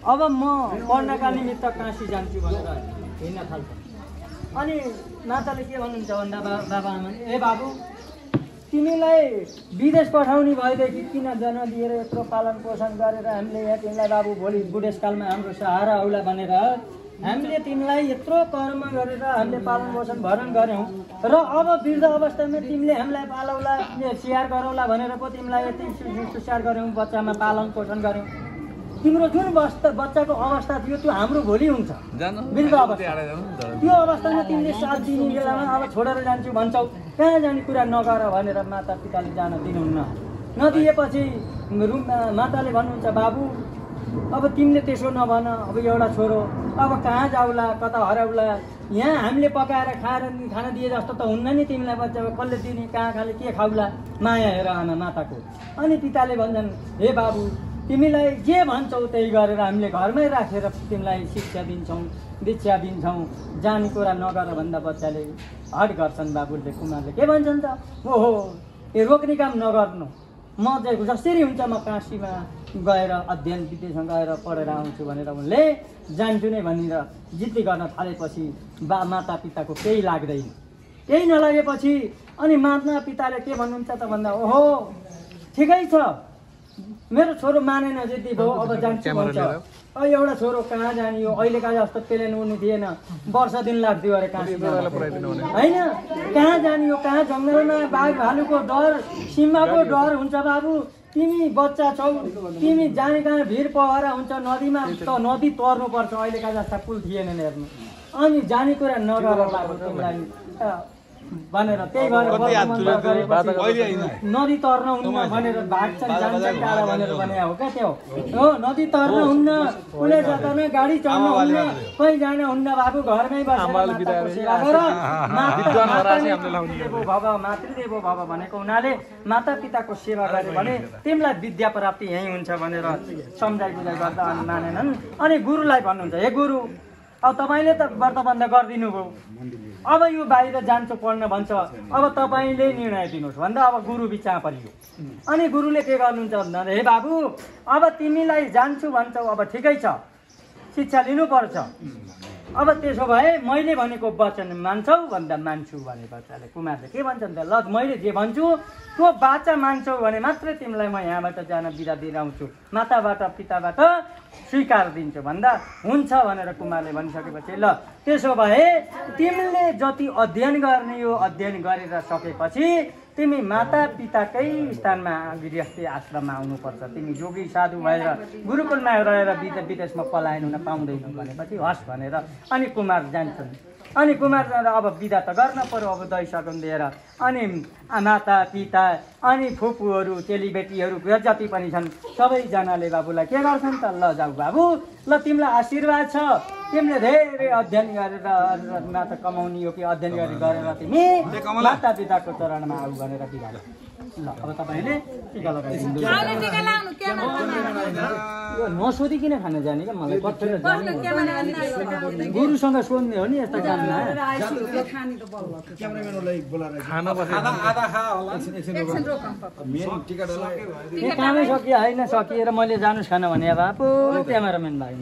अब म पढ्नका निमित्त काशी जान्छु भनेर हिँड्न थाल्छ। अनि माताले के भन्नुहुन्छ भन्दा बाबा आमा ए बाबु तिमीलाई विदेश पठाउने भएदेखि किन जन्म दिएर यत्रो पालन पोषण गरेर हामीले यहाँ तिमीलाई बाबु भोलि बुढेसकालमा हाम्रो सहारा औला भनेर हामीले तिमीलाई यत्रो कर्म गरेर हामीले पालन पोषण भरण गऱ्यौँ र अब वृद्ध अवस्थामा तिमीले हामीलाई पालौला स्याहार गरौला भनेर पो तिमीलाई यति सुसार गऱ्यौँ बच्चामा पालन पोषण गऱ्यौँ। तिम्रो जुन बच्चाको अवस्था थियो त्यो हाम्रो भोलि हुन्छ वृद्ध अवस्था। त्यो अवस्थामा तिमीले साथ दिने बेलामा अब छोडेर जान्छु भन्छौ कहाँ जाने कुरा नगर भनेर माता पिताले जान दिनुहुन्न। नदिएपछि माताले भन्नुहुन्छ बाबु अब तिमीले त्यसो नभन, अब एउटा छोरो अब कहाँ जाउला कता हराउला, यहाँ हामीले पकाएर खाना दिए जस्तो त हुन्न नि तिमीलाई बच्चा कसले दिने कहाँ खाले के खाउला माया हेर आमा माताको। अनि पिताले भन्छन् हे बाबु तिमीलाई जे भन्छौ त्यही गरेर हामीले घरमै राखेर तिमीलाई शिक्षा दिन्छौँ दीक्षा दिन्छौँ, जाने कुरा नगर भन्दा बच्चाले हट गर्छन्। बाबुले कुमारले के भन्छन् त ओहो यो रोक्ने काम नगर्नु, म चाहिँ जसरी हुन्छ म काशीमा गएर अध्ययन विदेशमा गएर पढेर आउँछु भनेर उनले जान्छु नै भनेर जिद्दी गर्न थालेपछि माता पिताको केही लाग्दैन। केही नलागेपछि अनि माता पिताले के भन्नुहुन्छ त भन्दा ओहो ठिकै छ मेरो छोरो मानेन जिद्दी भयो अब जान्छु भन्छ। एउटा छोरो कहाँ जाने हो अहिलेका जस्तो प्लेन उड्ने थिएन, वर्ष दिन लाग्थ्यो अरे काशी होइन कहाँ जाने हो कहाँ जङ्गलमा बाघ भालुको डर सिंहको डर हुन्छ। बाबु तिमी बच्चा छौ तिमी जाने कहाँ भिड पहरा हुन्छ नदीमा त नदी तर्नुपर्छ अहिलेका जस्ता पुल थिएनन् हेर्नु। अनि जाने कुरा नगर बाबु तिमीलाई भनेर त्यही भएर नदी तर्न हुन्न भनेर भाग्छन् जान्छन् टाढा भनेर भने हो क्या त्यो हो। नदी तर्न हुन्न कुनै जग्गामा गाडी चढ्न हुन्न कहीँ जान हुन्न बाबु घरमै मातृदेवो भव भनेको हुनाले माता पिताको सेवा गरे भने तिमीलाई विद्या प्राप्ति यहीँ हुन्छ भनेर सम्झाइ बुझाइ गर्दा अनि मानेनन्। अनि गुरुलाई भन्नुहुन्छ हे गुरु अब तपाईँले त व्रत बन्द गरिदिनु भयो, अब यो बाहिर जान्छ पढ्न भन्छ, अब तपाईँले निर्णय दिनुहोस् भन्दा अब गुरु बिचमा परियो। अनि गुरुले के गर्नुहुन्छ भन्दा हे बाबु अब तिमीलाई जान्छु भन्छौ अब ठिकै छ शिक्षा लिनुपर्छ, अब त्यसो भए मैले भनेको वचन मान्छौ भन्दा मान्छु भने बच्चाले कुमारले के भन्छन् त ल मैले जे भन्छु त्यो बाचा मान्छौ भने मात्रै तिमीलाई म यहाँबाट जान बिदा दिएर आउँछु, माताबाट पिताबाट स्वीकार दिन्छु भन्दा हुन्छ भनेर कुमारले भनिसकेपछि ल त्यसो भए तिमीले जति अध्ययन गर्ने हो अध्ययन गरेर सकेपछि तिमी माता पिताकै स्थानमा गृहस्थी आश्रममा आउनुपर्छ, तिमी जोगी साधु भएर गुरुकुलमा रहेर विदेशमा पलायन हुन पाउँदैनौ भनेपछि हस् भनेर अनि कुमार जान्छन्। अनि कुमार जाँदा अब बिदा त गर्न पर्यो, अब दही सगुन दिएर अनि माता पिता अनि फुपूहरू चेलीबेटीहरू जति पनि छन् सबैजनाले बाबुलाई के गर्छन् त ल जाऊ बाबु ल तिमीलाई आशीर्वाद छ, तिमीले धेरै अध्ययन गरेर माता कमाउने हो कि अध्ययन गरेर तिमी माता पिताको चरणमा आऊ भनेर बिदा ल अब तपाईँले टिका लगाइदिनु। यो नसोधिकन खान जाने क्या मलाई कठेर जाने गुरुसँग सोध्ने हो नि यस्ता काममा कामै सकियो होइन सकिएर मैले जानुहोस् खान भने बाबु क्यामेराम्यान भाइ